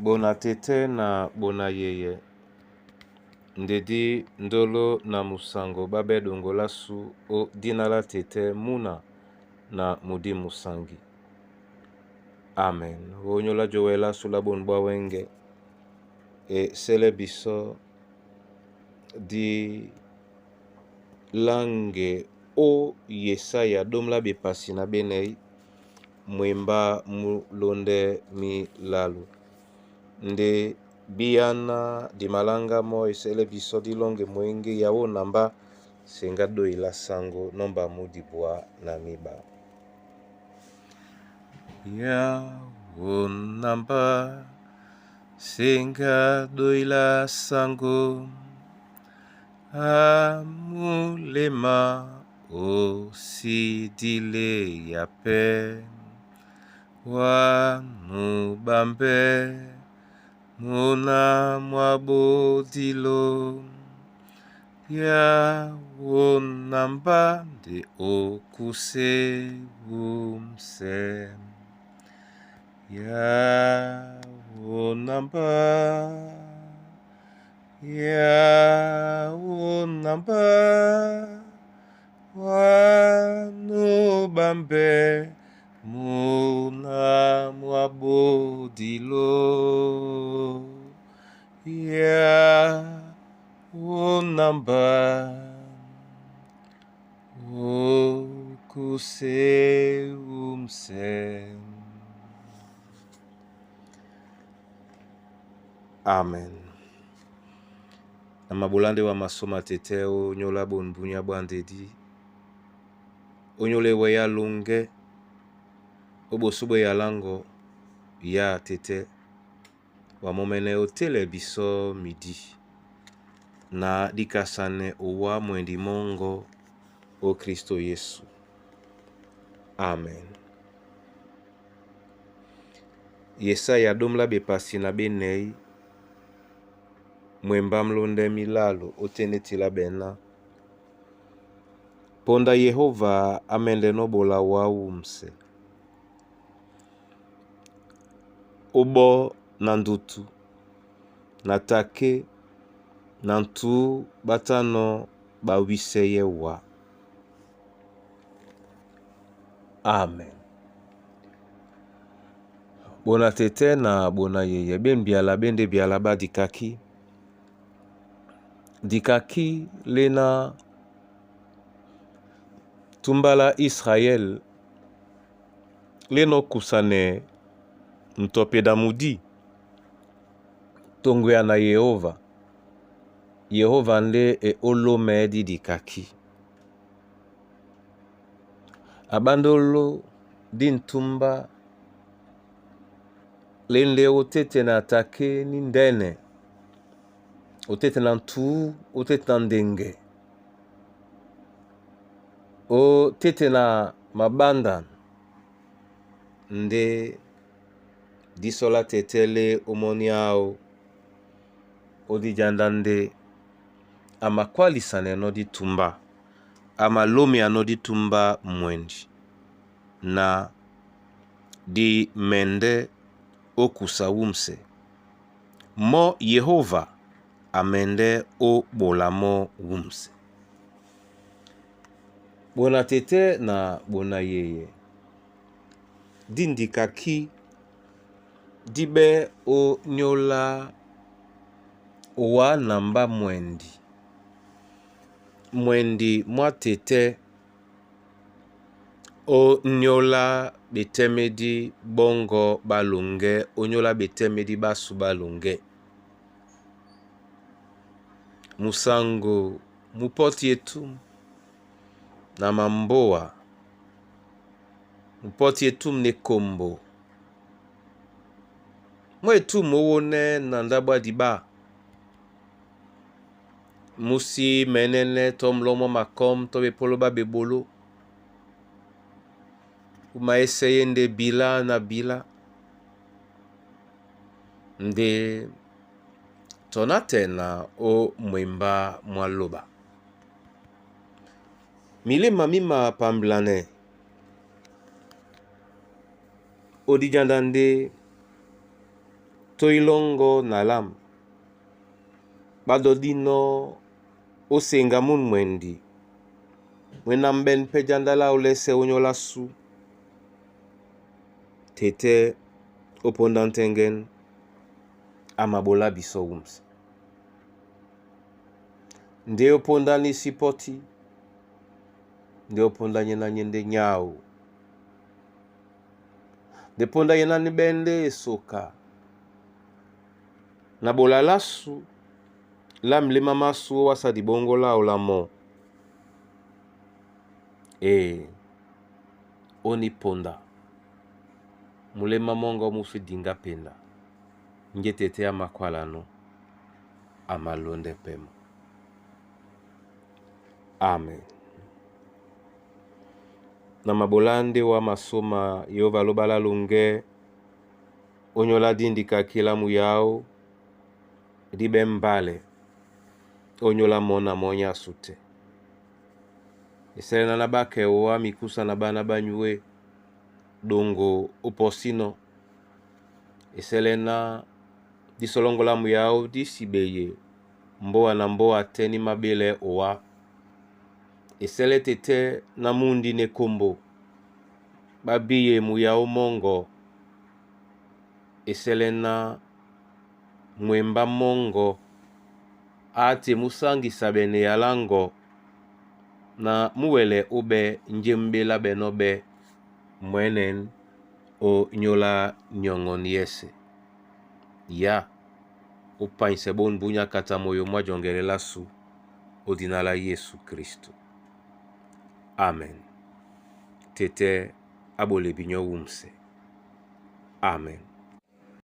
Bona tɛ́tɛ́ na bona yeyɛ ndedí ndolo na musango ɓá ɓɛ́ ɗoŋgo lásu ó dina lá tɛ́tɛ́ múna na mudí musangi. Amen. Ónyólá jowɛ lásu lá bonu bwá wɛ́ŋgɛ̄, e sɛ́lɛ́ bisɔ́ di láŋge ó Yesaya ɗóm lá ɓepasi na ɓénɛ̌ mwembá mú lóndɛ́ mílálú. Ndé bíáná di maláŋgá mɔ́ e sɛ́lɛ́ bisɔ́ dí lɔ́ŋgɛ mwěŋgé Yawe ó nambá seŋgá dóhi lá sáŋgó nɔ́ mba mú dibwá na míɓá. Yawe ó nambá seŋgá dóhi lá sáŋgó, a muléma ó sí díleya pɛ́, wá nú ɓambɛ́ múna mwá ɓodílo. Yawe ó nambá nde ó kúsɛ́ wúmsɛ. Yawe ó nambá, Yawe ó nambá, wá nú ɓambɛ́ múna mwá ɓodílo. Yawe ó nambá ó kúsɛ́ wúmsɛ. Amen. Na mabolande wa masoma tete o nyola bonbunya bwa ndedi onyole we ya longe oboso bwe ya lango ya tete wa momene otele biso midi na dikasane owa mwendi mongo o Kristo Yesu. Amen. Yesaya ɗóm lá ɓepasi na ɓénɛ̌ mwembá mlóndɛ́ mílâlo ó tɛ́ lá ɓɛná. Ponda Yehova á mɛ́ndɛ́nɔ́ ó ɓola wǎ wúmsɛ. Ó ɓɔ́ na ndutu na také na ntǔ ɓá tánɔ̄ ɓá wísɛ́yɛ́ wǎ. Amen. Bona tɛtɛ na bona yeyɛ be mbiala be nde biala bá dikaki. Dikaki lena tumbala Israël leno kusane ntɔpeda mudi tongwea na Yehova. Yehova nde e olomɛ di dikaki. Abandolo di ntumba lende otete na atake ni ndene otete na ntu otete na ndenge otete na mabanda nde disola tetele omoni ao odijanda nde amakwalisane no ditumba amalomi ano ditumba mwendi na di mende okusa wumse mo Yehova amende obola mo wumse. Bona tete na bona yeye dindikaki dibe onyola owa namba mwendi mwendi mwa tete onyola betemedi bongo balonge onyola betemedi basu balonge musango mupoti etum na mamboa mupoti etum ne kombo mwa etum owone na ndabwa diba musi menene to mlomo makom to bepolo ba bebolo uma eseye nde bila na bila nde tona te na o mwemba mwa loba. Milema mima pamblane odijanda nde Tó ílɔ́ŋgɔ́ na lâm, ɓá ɗɔ́dínɔ́ ó seŋga mûn mwɛndi, mwé ná mbɛ́n pɛ́ janda láō lɛ́sɛ̄ ónyólá sú. Tetɛ́ ó póndá ńtɛ́ŋgɛ́n a maɓolá bisɔ́ wúmsɛ. Ndé ó póndá ní sí pɔ́tí, ndé ó póndá nyé ná nyé ndé nyáō. Ndé póndá nyé ná níɓɛ́ ndé esoka na ɓola lásu lá mléma másū ówàsá diɓóŋgó láō lá mɔ́. Ee, ó ní ponda, muléma mɔ́ŋgɔ́ mú sí diŋgá penda, njé tetɛ́ á mākwálanɔ́, a malóndɛ́ pɛ́ mɔ́. Amen. Na maɓolá ndé wá masóma Yehova lóɓá lá loŋgɛ́, ónyólá díndikakí lá muyáó, dí ɓɛ́ mbálɛ, ónyólá mɔ́ na mɔ́ nyásû tɛ́. Esɛlɛ ná ɓá kɛ owá mikúsa na ɓána ɓá nyué, ɗoŋgo ó pɔsínɔ́. Esɛlɛ ná dí sɔlɔ́ŋgɔ́ lá muyáó dí si ɓeye mbóa na mbóa tɛ́ ní máɓélɛɛ́ owá. Esɛlɛ tetɛ́ ná múndi na ekombo, ɓá bíye muyáó mɔ́ŋgɔ. Esɛlɛ ná mwembá mɔ́ŋgɔ á te mú sáŋgisaɓɛɛ na eyalá ŋgɔ na mú wɛlɛ óɓɛ́ njé mbé lá ɓɛ̌nɔ́ ɓɛ́ mwɛ̌nɛ̌n ó nyóla nyɔŋɔn yɛ́sɛ̄. Yá, ó panyisɛ ɓôn bunyá kata moyo mwá jɔŋgɛlɛ lásu ó dina lá Yésu Kristo. Amen. Tetɛ́ á ɓole binyɔ́ wúmsɛ. Amen.